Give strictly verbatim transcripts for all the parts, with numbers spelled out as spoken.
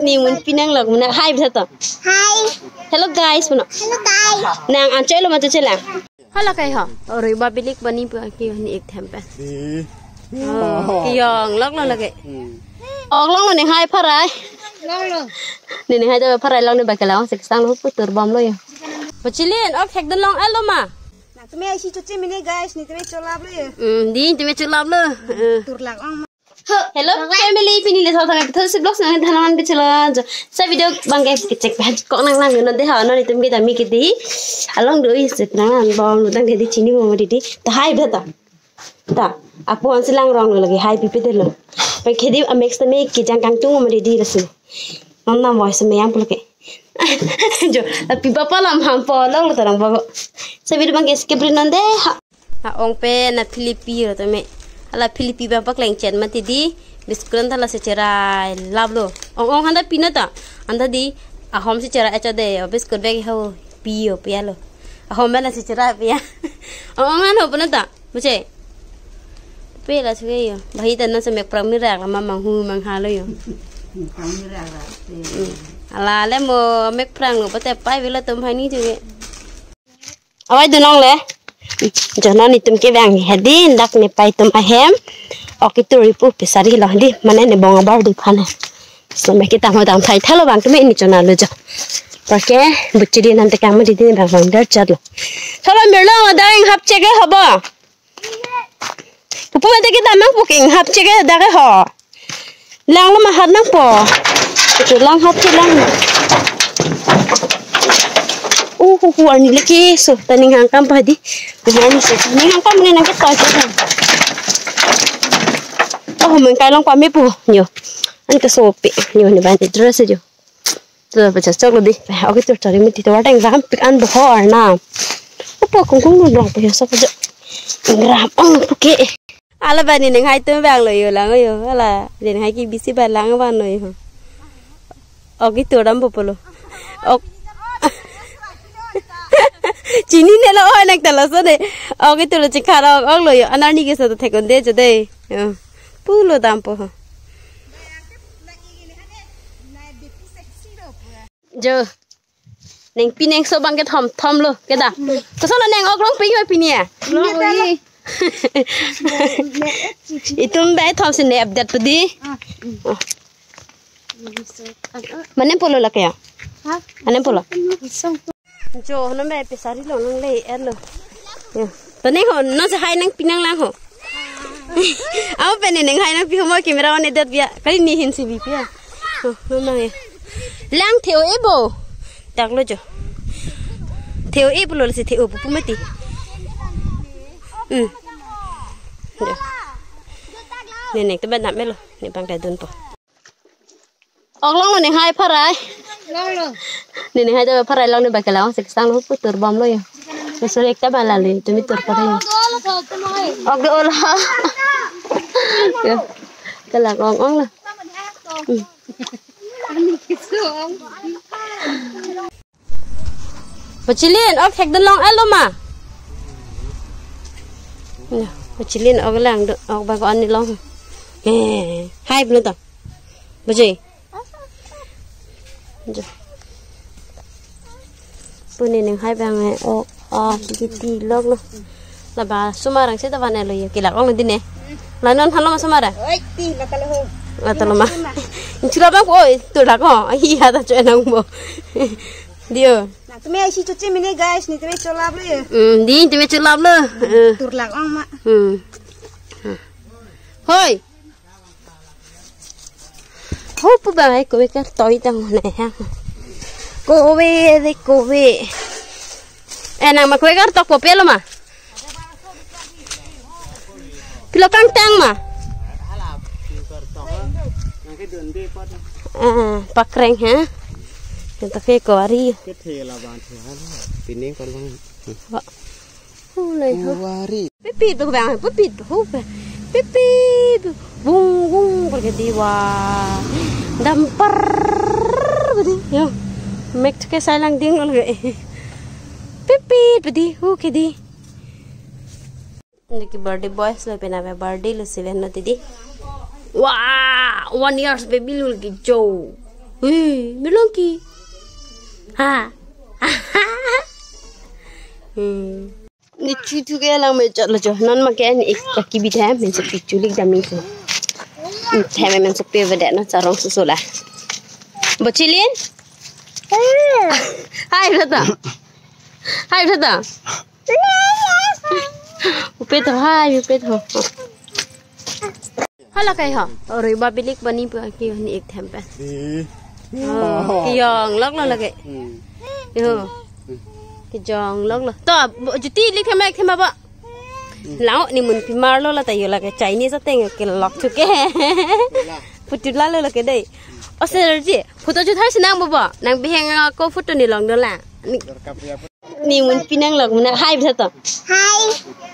Ni mun pinang lok muna. Hi, bisa to. Hi. Hello guys, muna. Hello guys. Nang anchoi lo ma choi lang. Hala kai ho. Ori ba bilik bani pu aki ni ek them pen. Di. Oh, kiyong lok lo lagi. Hmm. Ok long lo ni hai pharai. Long lo. Ni ni hai to pharai long ni ba ke long sik sang lo putur bom lo yo. Pachilin, ok thek dun long alo ma. Na tumi aisi chuchi mini guys, ni tumi cholap lo yo. Hmm, di tumi cholap lo. Eh. Tur lak ong. Hello family, pini le thotha ke thotsi vlogs nang thanan ke chela jo. Sa video bang ke kechek ban kok nang nang no de ha no ni tum ke dami ke di. Along do is nang nang bom lu tang ke di chini mo di di. Ta hai beta. Ta apo an silang rong lo lagi hai pipi de lo. Pen ke di a mix tame ke jang kangtung mo di di lo si. Nom nam voice me yang pulo ke. Jo, tapi bapa lam ham po long lo tarang bago. Sa video bang ke skip ri non de ha. A-ong pen a Philippi lo tame. Hala Philippi bang pakleng chen mati di. Biscuit an thala se cherai lap lo. Ong ong handa pina ta. Anda di. Ahom se cherai acha de. Biscuit bag ho. Pi yo pia lo. Ahom bela se cherai pia. Ong ong han ho pina ta. Buche. Pe la suke yo. Bahi ta na se mek prang mirak la ma manghu mangha lo yo. Prang mirak la. Hmm. Ala le mo mek prang lo pate pai vela tum hai ni chuke. Awai dunong le. Jono ni tum ke bang hedi dak ni pai tum ahem. Ok itur ipu pisari lo di mane ne bong abar di phane. So me kita mo dang thai thalo bang tum ini chona lo jo. Pake buchiri nan te kang ma di di bang bang der chat lo. Thalo mir lo dang hap cheke hobo. Pupu mate kita mang puking hap cheke dak ho. Lang lo ma hat nangpo. Ito lang hat che lang. Uh, hu, hu, arni leki so, ta ning hangkam pa di. Ning arni so, ning hangkam ne nang ke toy che lang. Oh, mengkai long pa me pu, nyo. An ke sopi, nyo ni ban di dress jo. To pa chachok lo di. Ok itur chori mati to watang ram pik an bohor na. Upo kungkung nun rong pa yo so pa jo. Ram ong puke. Ala bani neng hai tum bang lo yo lang yo. Ala den hai ke bisi ba lang ban lo yo. Ok itur dam pulo. Ok. Chini ne lo oi nang tala so de. Ok itur lo chikara ok lo yo. Anar ni ke so to thekon de jo de. Yo. Pulo dampo ho. Jo. Neng pi neng so bang ke thom thom lo ke da. Koson lo neng ok long pi yo pini ya. Long oi. Itum bai thom si ne update pudi. Ah. Oh. Mane pulo lake ya? Ha? Mane pulo? Isong tu. Jo, hono me pisari lo nang le er lo. Yo. To neng ho, no se hai nang pi nang lang ho. Aw pe ne neng hai nang pi ho mo camera on edet bia. Kali ni hin si bi pia. Oh, no nang e. Lang theo e bo. Dak lo jo. Theo e pulo si theo pupu mati. Hmm. Jo. Ne neng te ba nam me lo. Ne bang ta dunpo. Ok long lo ni hai pharai. Long lo. Ni ni hai to pharai long ni ba ke long sik sang lo putur bom lo yo. Susurik ta ba lali tumi tur pharai yo. Ok do lo. Yo. Ke lang ong ong lo. Hmm. Pachilin, ok thek dun long alo ma. Ya, pachilin ok lang dun, ok bang ko ani long. Eh, hai belum to. Baje. Jo. Puni ning hai bang eh, ok, ah, tiki ti lok lo. Laba sumar ang seta van elo ye kilak ong dine. La non halo ma sumar a? Oi, ti la kalo ho. La talo ma. Inchula bang oi, tu lak ho. Ai ha ta choi nang bo. Dio. Na tumi aisi chuchi mini guys, ni tumi cholap lo ye. Hmm, di tumi cholap lo. Eh. Tur lak ong ma. Hmm. Hoi. Ho pu bang ai kowe kartoi tang ne ha. Kowe de kowe. Eh nang ma kowe kartok po pelo ma. Pilo kangtang ma. Ah, pakreng ha. Kita ke ko ari. Ke thela ban thela. Pining kon bang. Ba. Hulai ho. Wari. Pipit ba bang, pipit ba ho ba. Pipit. Bung bung pergi diwa. Dampar. Budi. Yo. Mek ke sai lang ding lo lagi. Pipit budi. Hu ke di. Ini ki birthday boys lo pena ba birthday lo seven lo tidi. Wah, one years baby lo ki jo. Ui, melongki. Ha. Hmm. Ne chu thu ke lang me chot lo cho. Non ma ke ne ik kibi the, men so pik chulik dam ni so. Hmm, the men so pe vedet na charong susu la. Bochilin? Hai, beta. Hai, beta. Upe tho, hai, upe tho. Hala kai ho. Rui ba bilik bani pu aki ni ik them pen. Di. Oh, kejong lok lo lake. Hmm. Yo. Kejong lok lo. To, bo, juti lik them ek them ba. Lao ni mun pimar lo la ta yo lake Chinese ateng ke lok chu ke. Putula lo lake dei. O sir ji, photo chu thar sinang bo bo. Nang biheng ko photo ni long do la. Ni Ni mun pinang lok muna. Hi, bisa to. Hi.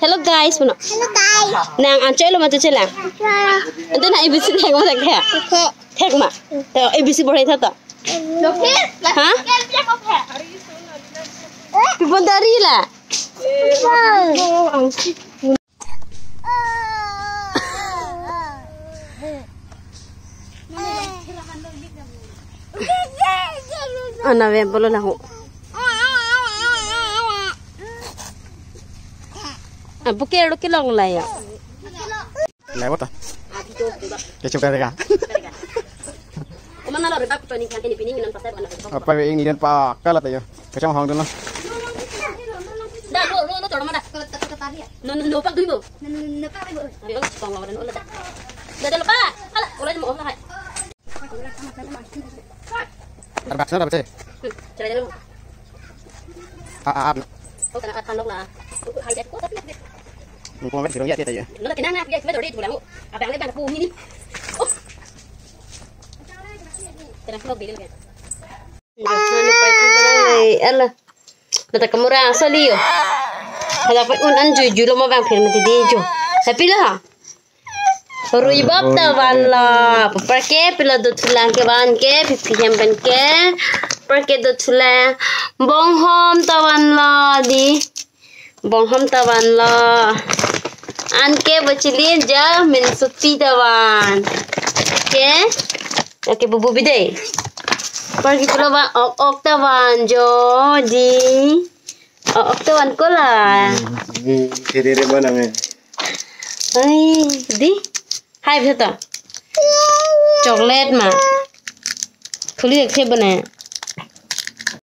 Hello, guys, muna. Hello, guys. Nang anchoi lo ma to chela. Anchoi. Ante na A B C thek ma thek. Thek. Thek ma. To A B C bor hai tha to. Loke. Ha? Pipon dari la. Wow. Ana vem polo lahu. Abu ke ro ke long la ya. Lewat ah. Kecup dari ka. Mana lo rebab to ni kan ini pining non pasar mana. Apa yang ini dan pakal atau ya? Kacang hong dulu. Dah, lo, lo, lo, tolong mana? No, no, no, pak dulu. No, no, no, pak dulu. Ayo, tolong lawan, lo, dah. Dah, dah, lupa. Alah, ulah mau, ulah, hai. Terpaksa dapat sih. Hmm, cerai dulu. Ah, ah, ah. Oh, kena akan lo lah. Hai, deh, kok tapi. Mumpung kan sirong ya, dia ya. Lo, kenang, ya, kita udah pulang. Abang, abang, aku ini. Oh. Kenang, lo, bilang, ya. Ala. Nata kamura asali yo. Hala pa un an juju lo ma bang phir mati di jo. Happy la. Rui bab ta van la. Papar ke pila do thulang ke van ke pipi hem pen ke. Papar ke do thulang. Bonghom ta van la di. Bonghom ta van lo. Anke bachili ja min suti ta van. Ke? Oke, bubu bidei. Par ki pulo ba ok ok ta van jo di. Ok ok ta van kola. Hmm, kiri re mana me? Ai, di. Hai bheta. Chocolate ma. Khuli ekhe bana.